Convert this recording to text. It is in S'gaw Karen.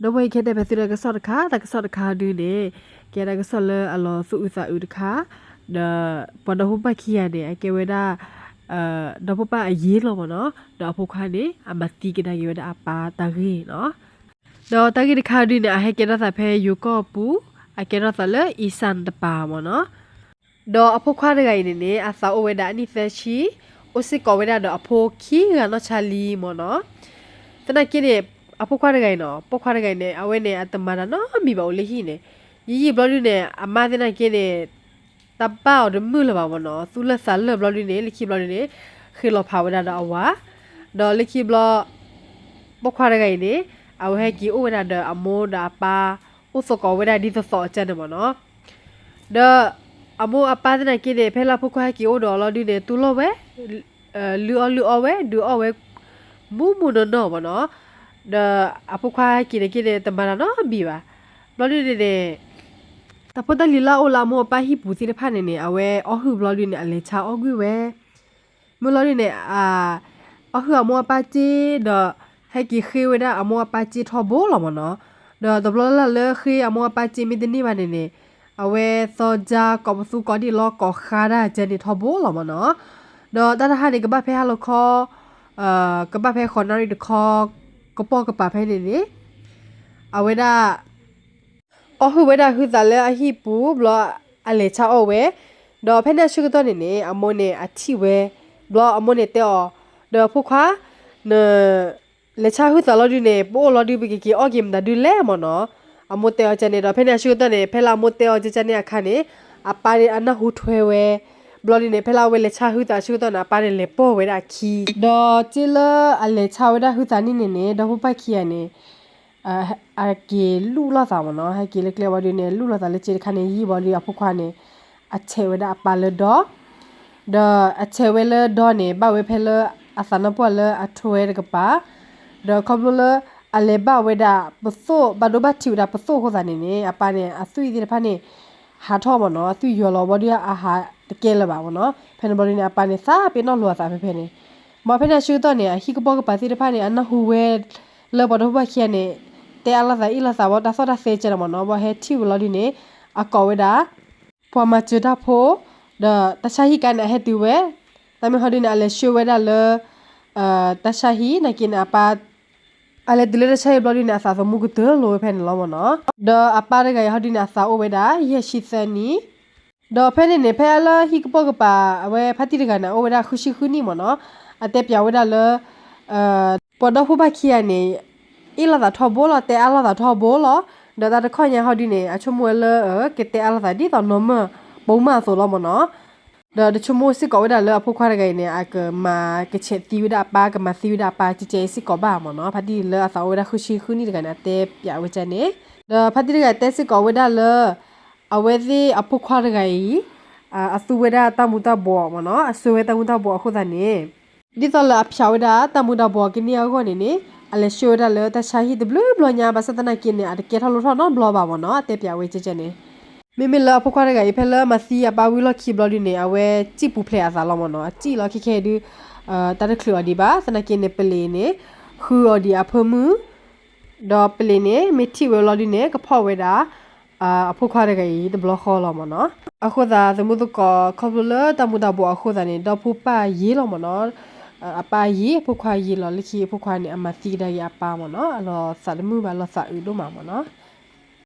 ဒီပုၢ်ဝဲၢ် ယကတဲဘၣ်သုတၢ်ကစီၣ်တခါ, တၢ်ကစီၣ်တခါဒုန့ၣ် ကဲတၢ်ကစီၣ်လၢအလီၤသူၣ်အုးသးအုးတခါ, ဒီးပှၤဒီဖိပၢ်ခံဂၤန့ၣ် အကဲဝဲဒၣ် ဒီဖိပၢ်အယ့လီၤမ့ၢ်နီၤ, ဒီးအဖိခွါန့ၣ် အမၤသံကဒါက့ၤဝဲဒၣ်အပၢ်တၢ်ဂ့ၢ်နီၤ. ဒီးတၢ်ဂ့ၢ်တခါဒုန့ၣ် အဟဲကဲထီၣ်သးဖဲယိၤကီၢ်ပူၤ, အကဲထီၣ်သးလၢအံၣ်စၣ်တပၤမ့ၢ်နီၤ. ဒီးအဖိခွါတဂၤအံၤန့ၣ်န့ၣ် အသးအိၣ်ဝဲဒၣ်အနံၣ်သၢဆံ, အိၣ်စ့ၢ်ကီးဝဲဒၣ်ဒီးအဖိခံဂၤနီၢ်ဆါလံမ့ၢ်နီၤ. သနာ်က့န့ၣ် အဖိခွါတဂၤအံၤနီၤ, ပိာ်ခွါတဂၤအံၤန့ၣ် အဝဲန့ၣ် အတမၤတၢ်နီတမံၤဘၣ် အိၣ်လၢဟံၣ်န့ၣ်, ယံာ်ယံာ်ဘျီဒုန့ၣ် အမါသနာ်က့န့ၣ် တၢ်ဘၣ်အီၤတမုာ်လၢၤဘၣ်မ့ၢ်နီၤ, သူၣ်လၢသးလၢာ်ဘျီဒုန့ၣ် လၢခံဘျီဒုန့ၣ် ဃ့လီၤဖးဝဲဒၣ်ဒီးအဝၤ, ဒီးလၢခံဘျီ ပိာ်ခွါတဂၤအံၤန့ၣ် အဝဲဟဲက့ၤအိၣ်ဝဲဒၣ်ဒီးအမိၢ်ဒီးအပၢ် အိၣ်သကိးဝဲဒၣ်ဒ်သိးသိးအကၢန့ၣ်မ့ၢ်နီၤ. ဒီးအမိၢ်အပၢ်သနာ်က့န့ၣ် ဖဲလၢအဖိခွါဟဲက့ၤအိၣ်ဒီးအီၤလီၤဒုန့ၣ် တူၢ်လိာ်ဝဲ, လုၢ်အီၣ်လုၢ်အီဝဲ ဒုးအီၣ်ဝဲ မူးမူးနီၢ်နီၢ်မ့ၢ်နီၤ. ဒီးအဖိခွါဟဲက့ၤန့ၣ်က့န့ၣ် တမၤတၢ်နီတမံၤဘၣ်. ဘျီဒုန့ၣ်န့ၣ် တၢ်ဖိတၢ်လံၤလၢအအိၣ်လၢအမိၢ်အပၢ်ဟံၣ်ပူၤသ့ၣ်တဖၣ်န့ၣ်န့ၣ် အဝဲအီၣ်ဟုၣ်ဘျီဒုန့ၣ် အလဲၤဆါအီၣ်ကွံာ်ဝဲ မုၢ်လီၤဒုန့ၣ် အီၣ်ဟုၣ်အမိၢ်အပၢ်စ့ဒီး ဟဲက့ၤဃ့ဝဲဒၣ်အမိၢ်အပၢ်စ့ထီဘိလီၤမ့ၢ်နီၤ. ဒီးတဘျီလၢ်လၢ်လၢဃ့အမိၢ်အပၢ်စ့မ့ၢ်တန့ၢ်ဘၣ်န့ၣ်န့ၣ် အဝဲသီဒါကိးပသူကိးဒံၣ်လီၤကိးဃါဒၣ်ကၢန့ၣ်ထီဘိလီၤမ့ၢ်နီၤ. ဒီးတၢ်တဟါန့ၣ် ကဘၣ်ဖဲဟါလီၤခီ ကဘၣ်ဖဲဃိးနၣ်ရံၣ်တခီ ကပိာ်ကပၤဖဲန့ၣ်န့ၣ် အဝဲဒၣ် အီၣ်ဟုၣ်ဝဲဒၣ်ဟုသးလၢအဟံၣ်ပူၤ ဘျီအလဲၤဆါအီၣ်ဝဲ, ဒီးဖဲန့ၣ်အဆၢကတီၢ်န့ၣ်န့ၣ် အမိၢ်န့ၣ်အထံၣ်ဝဲ, ဘျီအမိၢ်န့ၣ်တဲအီၤ, ဒီးဖိခွါ, န လဲၤဆါဟုသးလီၤဒုန့ၣ် ပအိၣ်လီၤဒု ပကက့ၤအီၣ်က့ၤမတၤဒုလဲၣ်မ့ၢ်နီၤ. အမိၢ်တဲအီၤကန့ၣ်ဒီး ဖဲန့ၣ်အဆၢကတီၢ်န့ၣ် ဖဲလၢအမိၢ်တဲအီၤကန့ၣ်အခါန့ၣ် အပၢ်န့ၣ်အနၢ်ဟူထွဲဝဲ, ဘျီဒုန့ၣ် ဖဲလၢအဝဲလဲၤဆါဟုသးအဆၢကတီၢ်န့ၣ် အပၢ်န့ၣ်လဲၤပိာ်ဝဲဒၣ်အခံ, ဒီးစ့လၢအလဲၤဆါဝဲဒၣ်ဟုသးန့ၣ်န့ၣ်န့ၣ် ဒီဖိပၢ်ခံဂၤန့ၣ် အက့ၤလူၢ်လိာ်သးမ့ၢ်နီၤ, ဟဲက့ၤလၢကျဲဘျီဒုန့ၣ် လူၢ်လိာ်သးလၢစ့တခါန့ၣ် ယံာ်ဘျီဒု အဖိခွါန့ၣ် အဆဲးဝဲဒၣ်အပၢ်လၢဒီ, ဒီးအဆဲးဝဲလၢဒီန့ၣ် ဘၣ်ဝဲဖဲလၢအသးနါပှၢ်လၢအထွဲတကပၤ, ဒီးခီဖျိလၢ အလဲၤဘၣ်ဝဲဒၣ်ပသိၣ် ဘၣ်ဒိဘၣ်ထံးဝဲဒၣ်ပသိၣ်အဃိသတးန့ၣ်န့ၣ် အပၢ်န့ၣ် အသွံၣ်သ့ၣ်တဖၣ်န့ၣ် ဟးထီၣ်မ့ၢ်နီၤ, အသွံၣ်ယွၤလီၤဘျီဒု အဟးတကဲလၢၤဘၣ်မ့ၢ်နီၤ, ဖဲန့ၣ်ဘျီဒုန့ၣ် အပၢ်န့ၣ် သးပ့ၤနီၣ်လိာ်အသးဖဲဖဲန့ၣ်, ဘၣ်ဖဲန့ၣ်အဆၢကတီၢ်န့ၣ် အဟံၣ်ကပိာ်ကပၤသ့ၣ်တဖၣ်န့ၣ် အနၢ်ဟူဝဲ လၢပှၤဒီဖိပၢ်ခံဂၤန့ၣ် တဲအါလိာ်သးအ့ၣ်လိာ်သးဘၣ်တၢ်သီၣ်တၢ်သဲကဲလီၤမ့ၢ်နီၤ, ဘၣ်ဟဲထံၣ်ဝဲလီၤဒုန့ၣ် အကိးဝဲဒၣ် ပှၤမၤစၢၤတၢ်ဖိ, ဒီးတၢ်ဆါဟံၣ်ကါန့ၣ် အဟဲတုၤဝဲ, တၢ်မ့ၢ်ဟီဒုန့ၣ် အလဲၤဆှၢဝဲဒၣ်လၢ တၢ်ဆါဟံၣ် နာ်က့န့ၣ် အပၢ် အလဲၤတုၤလၢတၢ်ဆါဟံၣ်ဘျီဒုန့ၣ် အသးသမူကတၢၢ်လိာ်ဝဲဖဲန့ၣ်လီၤမ့ၢ်နီၤ, ဒီးအပၢ်တဂၤအံၤဟီဒုန့ၣ် အသးအိၣ်ဝဲဒၣ် ယဲၢ်ဆံသၢနံၣ်, ဒီးဖဲန့ၣ်န့ၣ် ဖဲအလၢဟံၣ်ကပိာ်ကပၤ အဝဲဖါတံၢ်တဂၤန့ၣ် အိၣ်ဝဲဒၣ်ဃုဆံဃုနံၣ်မ့ၢ်နီၤ, အတဲပျးဝဲဒၣ်လၢ ပှၤဒီဖိပၢ်ခံဂၤန့ၣ် အ့ၣ်လိာ်သးထီဘိလီၤ တဲအါလိာ်သးထီဘိလီၤ, ဒီးတၢ်တခီညါဟီဒုန့ၣ် အဆိကမိၣ်ဝဲလၢ ကတဲအါလိာ်သးဒ်သိးနီၢ်မၢၢ် ပိာ်မၢၢ်အသိးလီၤမ့ၢ်နီၤ, ဒီးတဆိကမိၣ်စ့ၢ်ကီးဝဲဒၣ်လၢအဖိခွါတဂၤအံၤန့ၣ် အကမၤကဆဲးသံဝဲဒၣ်အပၢ် ကမၤသံဝဲဒၣ်အပၢ် ကကဲအံၤစ့ၢ်ကီးဘၣ်မ့ၢ်နီၤ, ဖါတံၢ်လၢအသးအိၣ်ဝဲဒၣ်ဃုဆံဃုနံၣ်တဂၤန့ၣ် အတဲပျးဝဲဒ်န့ၣ်, ဒီးဖါတံၢ်တဂၤတဲစ့ၢ်ကီးဝဲဒၣ်လၢ အဝဲသ့ၣ်အဖိခွါတဂၤအံၤ အသူဝဲဒၣ်တၢ်မူၤတၢ်ဘှီးမ့ၢ်နီၤ, အဆှၢဝဲတၢ်မူၤတၢ်ဘှီးအဃိသတးန့ၣ် ဒ်သိးလၢအဖျးဝဲဒၣ်တၢ်မူၤတၢ်ဘှီးကန့ၢ်အဂီၢ်န့ၣ်န့ၣ် အလဲၤဆှၢဝဲဒၣ်လၢတၢ်ဆါဟံၣ်တဘျုးဘျီညါ ဘၣ်ဆၣ်သနာ်က့န့ၣ် အတကဲထီၣ်လိၣ်ထီၣ်နီတဘျီဘၣ်မ့ၢ်နီၤ, အတဲပျးဝဲကဲကဲန့ၣ်, မ့မ့ၢ်လၢအဖိခွါတဂၤအံၤ ဖဲလၢမၤသံအပၢ်ဝံၤလီၢ်ခံဘျီဒုန့ၣ် အဝဲစံၣ်ပူၤဖျဲးအသးလီၤမ့ၢ်နီၤ, အစံၣ်လီၤခဲခဲဒု တၢ်တချုးအီၤဒံးဘၣ်, သနာ်က့န့ၣ် ပလံၤန့ၣ် ဃုအီၤဒံးအဖၢမုၢ် ဒီးပလံၤန့ၣ် မ့ၢ်ထံၣ်ဝဲလီၤဒုန့ၣ် ကဖီၣ်ဝဲဒၣ် အဖိခွါတဂၤအံၤတဘျီဃီလီၤမ့ၢ်နီၤ, အဃိသတးသမူသကိးခီဖျိလၢတၢ်မူၤတၢ်ဘှီးအဃိသတးန့ၣ် ဒီဖိပၢ်ယ့လီၤမ့ၢ်နီၤ, အပၢ်ယ့ အဖိခွါယ့လီၤ, လၢခံအဖိခွါန့ၣ် အမၤသံကဒါက့ၤအပၢ်မ့ၢ်နီၤ, အလီၤသးတမုာ်ဘၣ်လီၤသးအုးဒိၣ်မးမ့ၢ်နီၤ,